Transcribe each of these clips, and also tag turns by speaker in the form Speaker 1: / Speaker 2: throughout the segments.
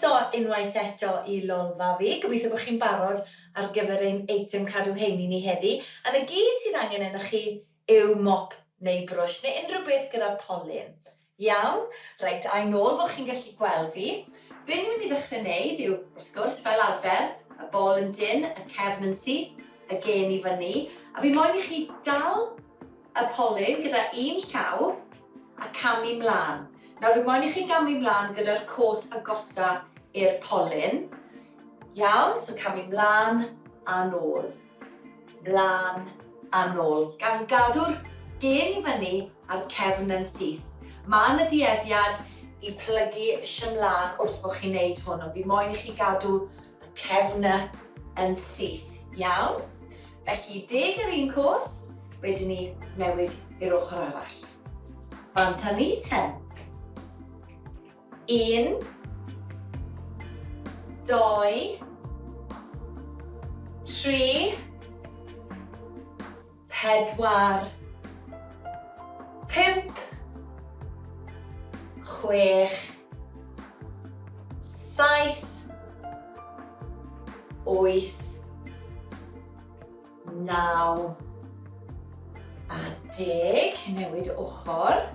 Speaker 1: Croeso unwaith eto i Lolfa Fi. Gobeithio bod chi'n barod ar gyfer ein eitem cadw heini ni heddi. A 'na gyd sydd angen arnoch chi yw mop neu brwsh neu unrhyw beth gyda polyn. Iawn? Reit, a i nôl bod chi'n gallu gweld fi. Be ni'n mynd i ddechrau wneud yw, wrth gwrs, fel arfer, y bol yn dynn, y cefn yn syth, y gên i fyny. A fi moyn i chi dal y polyn gyda un llaw a camu mlân. Nawr, fi moyn i chi gamu mlân gyda'r cos agosa i'r polyn. Iawn, so camu mlân a nôl. Mlân a nôl, gan gadw'r gên i fyny a'r cefn yn syth. Mae yna dueddiad i plygu eisiau mlân wrth bod chi'n neud hwn, ond fi moyn i chi gadw y cefn yn syth. Iawn? Felly, deg ar un cos, wedyn ni newid i'r ochr arall. Bant â ni te. Un, dou, tri, pedwar, pump, chwech, saith, wyth, 9 a 10, newid ochr.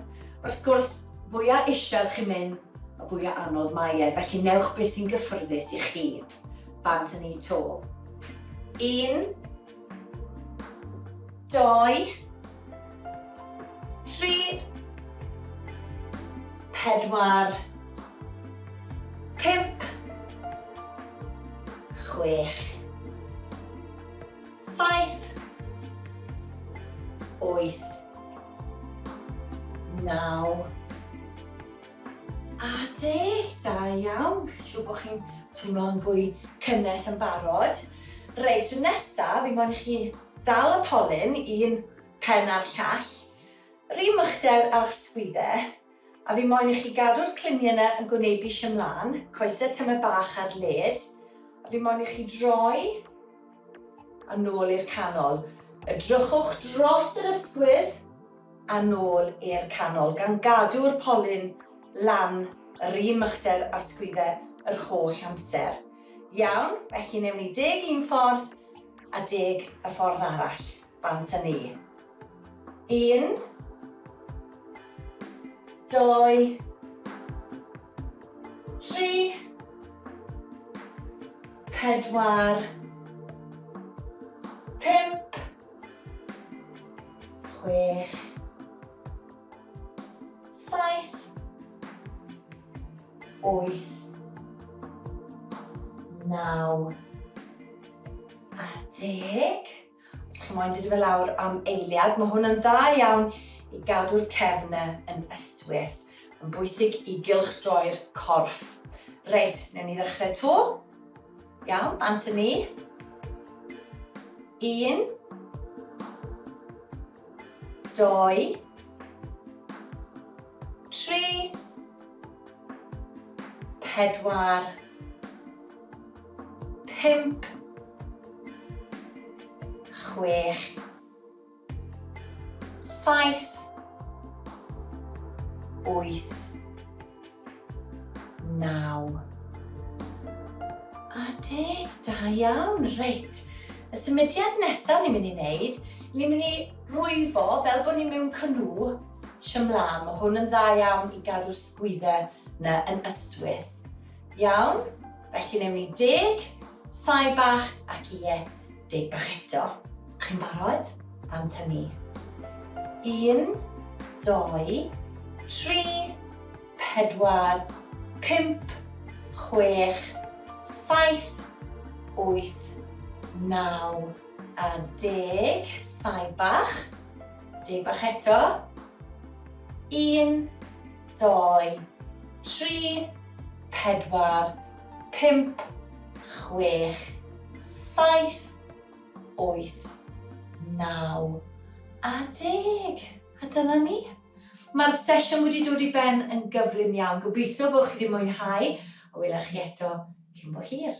Speaker 1: Wrth gwrs, fwya isel chi'n mynd, y fwya anodd mae e, felly newch beth sy'n gyffyrddus i chi. Bant yn ei to. 1, 2, 3, 4, 5, 6, 7, 8, 9 a 10. Da iawn. Siŵr bod chi'n teimlo'n fwy cynnes yn barod. Reit, nesa, fi moyn i chi dal y polyn un pen a'r llall, yr un uchder â'ch sgwydde, a fi moyn i chi gadw'r cluniau yna yn gwynebu ymlaen, coesau tymed bach ar led, a fi moyn i chi droi a nôl i'r canol. Edrychwch dros yr ysgwydd a nôl i'r canol, gan gadw'r polyn lan yr un mychder a'r sgwydde yr holl amser. Iawn, felly newn ni deg un ffordd a deg y ffordd arall. Bant â ni. Un, dou, tri, pedwar, pump, chwech, saith, wyth, naw, a deg. Os chi moyn dod i fe lawr am eiliad, mae hwn yn dda iawn i gadw'r cefn yn ystwyth. Mae'n bwysig i gylchdroi'r corff. Reit, newn ni ddechrau to. Iawn, bant â ni. Un, dou, tri, pedwar, pump, chwech, saith, wyth, naw, a deg. Da iawn, reit. Y symudiad nesaf ni'n mynd i wneud, ni'n mynd i rwyfo fel bod ni mewn canŵ ymlaen. Mae hwn yn dda iawn i gadw'r sgwyddau na yn ystwyth. Iawn, felly newn ni deg, saib bach ac ie, deg bach eto. Chi'n barod? Bant â ni. Un, dou, tri, pedwar, pump, chwech, saith, wyth, naw a deg. Saib bach. Deg bach eto. Un, dou, tri, pedwar, pump, chwech, saith, wyth, naw a deg. A dyna ni. Mae'r sesiwn wedi dod i ben yn gyflym iawn. Gobeithio bod chi wedi mwynhau a welai chi eto cyn bo hir.